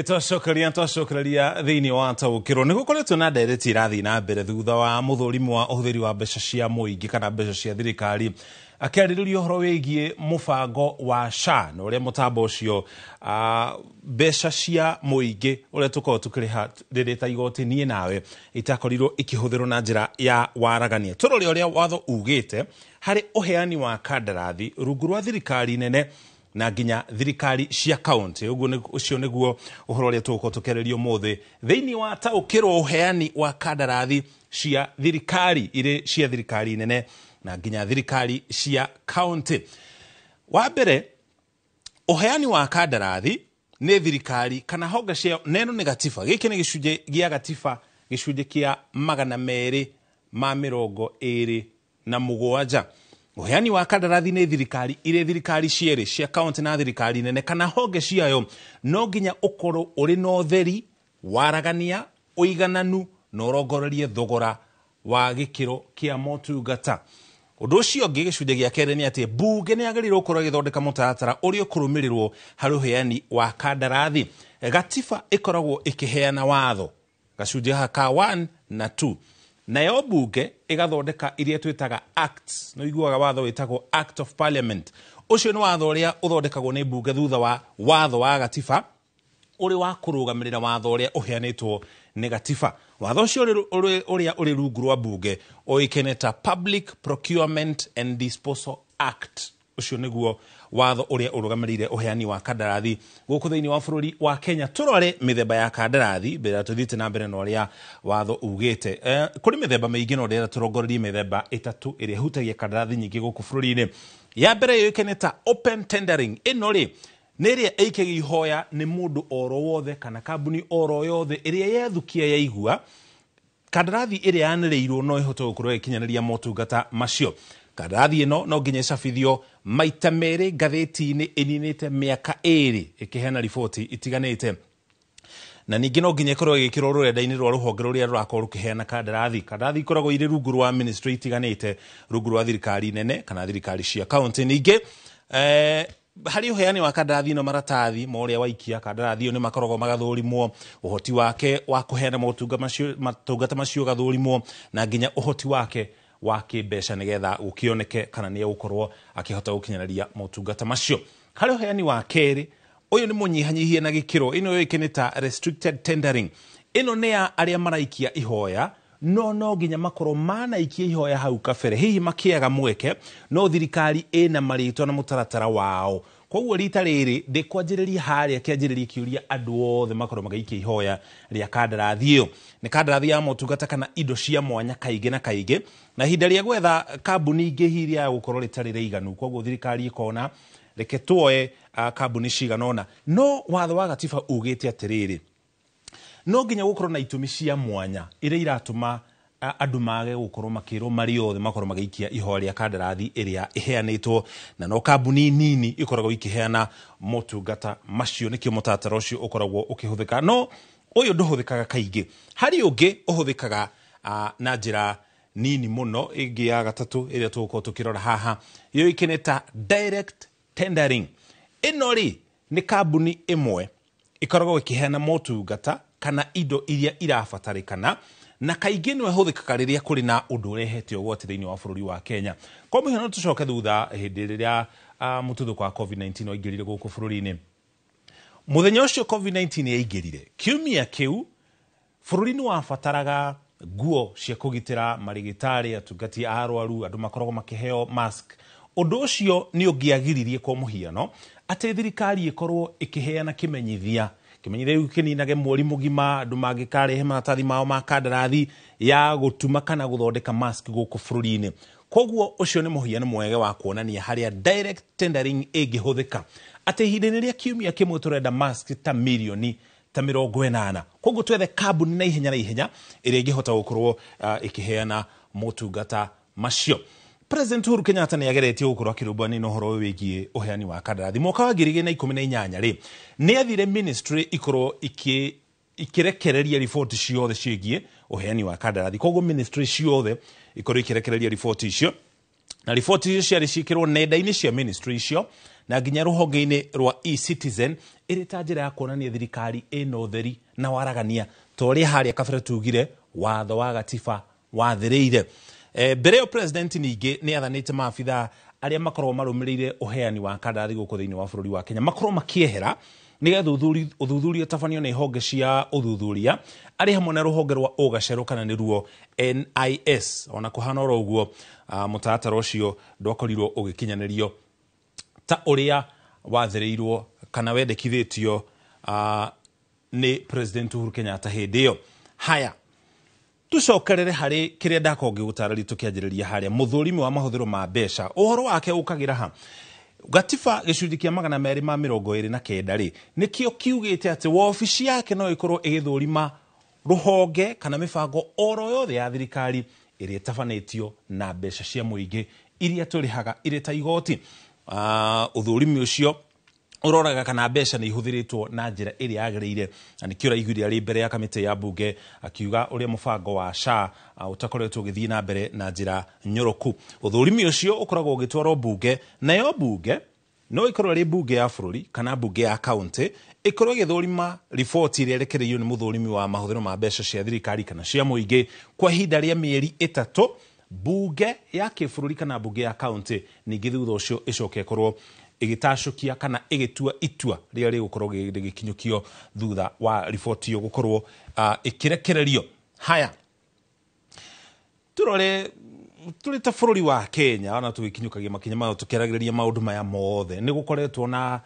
Twacokereria thĩinĩ wa Taũkĩrwo. Nĩ gũkoretwo na ndereti irathiĩ na mbere thutha wa mũthũrimi wa ũhũthĩri wa mbeca cia mũingĩ kana mbeca cia thirikari akĩarĩrĩria ũhoro wĩgiĩ mũbango wa SHA na ũrĩa mũtambo ũcio, mbeca cia mũingĩ ũrĩa tũkoragwo tũkĩrĩha rĩrĩ ta igoti niĩ nawe, itakorirwo ikĩhũthĩrwo na njĩra ya waragania. Tũrore ũrĩa watho ugĩte harĩ ũheani wa kandarathi rungu rwa thirikari nene na nginya thirikari cia kaunti. Ũguo ũcio nĩguo ũhoro ũrĩa tũgũkorwo tũkĩarĩria ũmũthĩ thĩinĩ wa Taũkĩrwo, ũheani wa kandarathi cia thirikari irĩ cia thirikari nene na nginya thirikari cia kaunti. Wa mbere, ũheani wa kandarathi nĩ thirikari kana honge ciayo, na ĩno nĩ gatiba. Gĩkĩ nĩ gĩcunjĩ gĩa gatiba, gĩcunjĩ kĩa 227. Ũheani wa kandarathi nĩ thirikari irĩ thirikari cierĩ cia kaunti na thirikari nene kana honge ciayo no nginya ũkorwo ũrĩ na ũtheri, waragania, ũigananu na ũrongorerie thogora wa gĩkĩro kĩa motungata. Ũndũ ũcio ũngĩ, gĩcunjĩ gĩa kerĩ, nĩ atĩ mbunge nĩ yagĩrĩirwo gũkorwo ĩgĩthondeka mũtaratara ũrĩa ũkũrũmĩrĩrwo harĩ ũheani wa kandarathi. Gatiba ĩkoragwo ĩkĩheana watho gacunjĩ gaka ka 1 na 2, nayo mbunge ĩgathondeka iria twĩtaga acts. Nĩ ũiguaga watho wĩtagwo Act of Parliament. Ũcio nĩ watho ũrĩa ũthondekagwo nĩ mbunge thutha wa watho wa gatiba ũrĩ wa kũrũgamĩrĩra watho ũrĩa ũheanĩtwo nĩ gatiba. Watho ũcio ũrĩa ũrĩ rungu rwa mbunge ũĩkaine ta Public Procurement and Disposal Act. Ũcio nĩguo watho ũrĩa ũrũgamĩrĩire ũheani wa kandarathi gũkũ thĩinĩ wa bũrũri wa Kenya. Tũrore mĩthemba ya kandarathi mbere ya tũthiĩte na mbere na ũrĩa watho ugĩte. Kũrĩ mĩthemba mĩingĩ, no ndĩrenda tũrongorerie mĩthemba ĩtatũ ĩrĩa ĩhutagia kandarathi nyingĩ gũkũ bũrũri-inĩ. Ya mbere yũĩkaine ta open tendering. Ĩno rĩ, nĩ ĩrĩa ĩikagia ihoya nĩ mũndũ oro wothe kana kambuni oro yothe ĩrĩa yethukia yaigua kandarathi ĩrĩa yanĩrĩirwo no ĩhote gũkorwo ĩgĩkinyanĩria motungata macio. Kandarathi ĩno no nginya ĩcabithio maita merĩ ngathĩti-inĩ ĩninĩte mĩaka 2 ĩkĩheana riboti itiganĩte, na ningĩ no nginya ĩkorwo ĩgĩkĩrwo rũrenda-inĩ rwa rũhonge rũrĩa rũrakorwo rũkĩheana kandarathi. Kandarathi ikoragwo irĩ rungu rwa ministry itiganĩte, rungu rwa thirikari nene kana thirikari cia kaunti. Ningĩ harĩ ũheani wa kandarathi ĩno, maratathi ma ũrĩa waikia kandarathi ĩyo nĩ makoragwo magathũrimwo, ũhoti wake wa kũheana motungata macio ũgathũrimwo, na nginya ũhoti wake wa kĩmbeca, nĩgetha gũkĩoneke kana nĩ egũkorwo akĩhota gũkinyanĩria motungata macio. Harĩ ũheani wa kerĩ, ũyũ nĩ mũnyihanyihie na gĩkĩro. Ĩno yũĩkaine ta restricted tendering. Ĩno nĩ ya arĩa maraikia ihoya, no nginya makorwo manaikia ihoya hau kabere, hihi makĩaga mweke, no thirikari ĩna marĩtwa na mũtaratara wao. Koguo rita rĩrĩ ndĩkwanjĩrĩria harĩa kĩanjĩrĩria kĩũria andũ othe makorwo magĩikia ihoya rĩa kandarathi. Ĩyo nĩ kandarathi ya motungata kana indo cia mwanya kaingĩ na kaingĩ, na ihinda rĩa gwetha kambuni ingĩ hihi rĩa gũkorwo rĩtarĩ rĩiganu. Koguo thirikari ĩkona reke tuoe kambuni cigana ũna. No watho wa gatiba ugĩte atĩrĩrĩ, no nginya gũkorwo na itũmi cia mwanya iria iratũma andũ mage gũkorwo makĩrwo marĩ othe makorwo magĩikia ihoya rĩa kandarathi ĩrĩa ĩheanĩtwo, na no kambuni nini ikoragwo ikĩheana motungata macio. Nĩkĩo mũtaratara ũcio ũkoragwo ũkĩhũthĩka, no ũyũ ndũhũthĩkaga kaingĩ. Harĩ ũngĩ ũhũthĩkaga na njĩra nini mũno. Ĩngĩ ya gatatũ ĩrĩa tũgũkorwo tũkĩrora haha yũĩkaine ta direct tendering. Ĩno rĩ, nĩ kambuni ĩmwe ĩkoragwo ĩkĩheana motungata kana indo iria irabatarĩkana, na kaingĩ nĩwe ĩhũthĩkaga rĩrĩa kũrĩ na ũndũ ũrehete ũgwati thĩinĩ wa bũrũri wa Kenya. Kwa mũhiano, tũcoke thutha hĩndĩ rĩrĩa mũtuthũko wa COVID-19 waingĩrire gũkũ bũrũri-inĩ. Mũthenya ũcio COVID-19 yaingĩrire, kiumia kĩu bũrũri nĩ wabataraga nguo cia kũgitĩra marĩgĩtarĩ, atungati a arwaru, andũ makoragwo makĩheo mask. Ũndũ ũcio nĩ ũngĩagiririe, kwa mũhiano, atĩ thirikari ĩkorwo ĩkĩheana kĩmenyithia, kĩmenyithia gĩu kĩninage mweri mũgima andũ mangĩkarehe maratathi mao ma kandarathi ya gũtuma kana gũthondeka mask gũkũ bũrũri-inĩ. Koguo ũcio nĩ mũhiano mwega wa kuonania harĩa direct tendering ĩngĩhũthĩka, atĩ ihinda-inĩ rĩa kiumia kĩmwe tũrenda mask ta mirioni ta 80, koguo twethe kambuni na ihenya na ihenya ĩrĩa ĩngĩhota gũkorwo ĩkĩheana motungata macio. President Uhuru Kenyatta nĩ ageretie gũkorwo akĩrũmbũyania na ũhoro ũyũ wĩgiĩ ũheani wa kandarathi. Mwaka wa 2018 rĩ, nĩ athire ministry ikorwo ikĩrekereria riboti ciothe ciĩgiĩ ũheani wa kandarathi. Koguo ministry ciothe ikorwo ikĩrekereria riboti icio. Na riboti icio ciarĩ ciĩkĩrwo nenda-inĩ cia ministry icio na nginya rũhonge-inĩ rwa eCitizen, ĩrĩ ta njĩra ya kuonania thirikari ĩna ũtheri na waragania ta ũrĩa harĩa kabere tugire watho wa gatiba wathĩrĩire. Mbere ĩyo president ningĩ nĩ athanĩte maabithaa arĩa makoragwo marũmĩrĩire ũheani wa kandarathi gũkũ thĩinĩ wa bũrũri wa Kenya makorwo makĩehera nĩgetha ũthuthuria ũtabanio nĩ honge cia ũthuthuria arĩ hamwe na rũhonge rwa ũgacerũ kana nĩruo NIS. Ona kũhana oro ũguo, mũtaratara ũcio ndwakorirwo ũgĩkinyanĩrio ta ũrĩa wathĩrĩirwo kana wendekithĩtio nĩ President Uhuru Kenyatta hĩndĩ ĩyo. Haya, tucokerere harĩ kĩrĩa ndakorwo ngĩgũtarĩria tũkĩanjĩrĩria harĩa mũthũrimi wa mahũthĩro ma mbeca ũhoro wake ũkagĩra ha gatiba gĩcunjĩ kĩa 229 rĩ nĩkĩo kiugĩte atĩ wabici yake no ĩkorwo ĩgĩthũrima rũhonge kana mĩbango oro yothe ya thirikari ĩrĩa ĩtabanĩtio na mbeca cia mũingĩ iria tũrĩhaga irĩ ta igoti. Ũthũrimi ũcio ũroraga kana mbeca nĩ ihũthĩrĩtwo na njĩra ĩrĩa yagĩrĩire, na nĩkĩo ũraiguire arĩ mbere ya kamĩtĩ ya mbunge akiuga ũrĩa mũbango wa SHA ũtakoretwo ũgĩthiĩ na mbere na njĩra nyoroku. Ũthũrimi ũcio ũkoragwo ũgĩtwarwo mbunge, nayo mbunge no ĩkorwo ĩrĩ mbunge ya bũrũri kana mbunge ya kaunti ĩkorwo ĩgĩthũrima riboti ĩrĩa ĩrekereirio nĩ mũthũrimi wa mahũthĩro ma mbeca cia thirikari kana cia mũingĩ kwa ihinda rĩa mĩeri 3. Mbunge ya kĩbũrũri kana mbunge ya kaunti ningĩ thutha ũcio ĩcoke ĩkorwo ĩgĩtacũkia kana ĩgĩtua itua rĩrĩa rĩgũkorwo rĩgĩkinyũkio thutha wa riboti ĩyo gũkorwo ĩkĩrekererio. Haya, turore tũrĩ ta bũrũri wa Kenya ona tũgĩkinyũkagia makinya maya tũkĩaragĩrĩria maũndũ maya mothe nĩ gũkoretwo na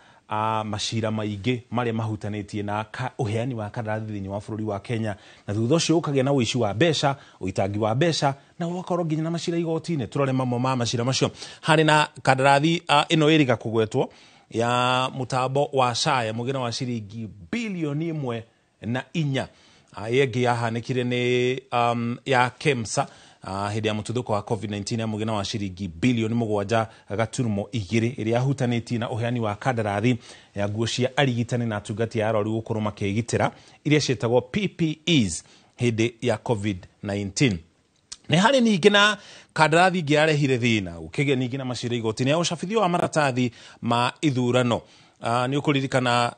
macira maingĩ marĩa mahutanĩtie na ũheani wa kandarathi thĩinĩ wa bũrũri wa Kenya, na thutha ũcio ũkagĩa na ũici wa mbeca, ũitangi wa mbeca, na ũgakorwo nginya na macira igoti-inĩ. Tũrore mamwe ma macira macio. Harĩ na kandarathi ĩno ĩrĩga kũgwetwo ya mũtambo wa SHA ya mũigana wa ciringi bilioni 1.4. Ĩyo ĩngĩ yahanĩkire nĩ ya KEMSA hĩndĩ ya mũtuthũko wa COVID-19 ya mũigana wa ciringi bilioni 7.2 ĩrĩa yahutanĩtie na ũheani wa kandarathi ya nguo cia arigitani na atungati a arwaru gũkorwo makĩgitĩra iria ciĩtagwo PPEs hĩndĩ ya COVID-19. Nĩ harĩ ningĩ na kandarathi ĩngĩ yarehire thĩna gũkĩgĩa ningĩ na macira igoti-inĩ ya ũcabithio wa maratathi ma ithurano. Nĩ ũkũririkana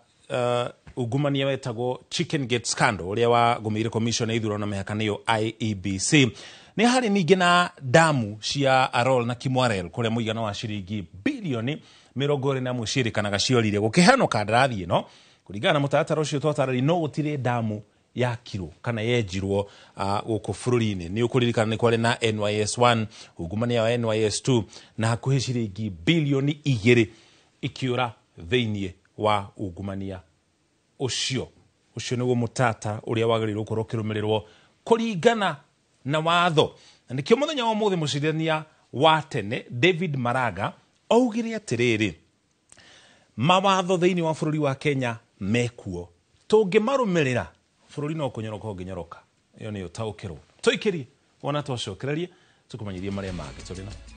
ungumania wetagwo Chicken Gate scandal ũrĩa wagũmĩire commission ya ithurano na mĩhaka nĩyo IEBC. Nĩ harĩ ningĩ na damu cia Arol na Kimwarel kũrĩa mũigana wa ciringi bilioni 21 ciĩrĩkanaga ciorire gũkĩheanwo kandarathi ĩno kũringana na mũtaratara ũcio twatarĩria, no gũtirĩ damu yakirwo kana yenjirwo gũkũ bũrũri-inĩ. Nĩ ũkũririkana nĩ kwarĩ na NYS1, ungumania wa NYS2 na hakuhĩ ciringi bilioni 2 ikĩũra thĩinĩ wa ungumania ũcio. Ũcio nĩguo mũtata ũrĩa wagĩrĩirwo gũkorwo ũkĩrũmĩrĩrwo kũringana na watho. Na nĩkĩo mũthenya wa ũmũthĩ mũcirithania wa tene David Maraga augire atĩrĩrĩ, mawatho thĩinĩ wa bũrũri wa Kenya mekuo, tũngĩmarũmĩrĩra bũrũri no kũnyoroka ũngĩnyoroka. Ĩyo nĩyo taũkĩrwo. Tũikĩrie wona twacokereria tũkũmenyithie marĩa mangĩ tũrĩ namo.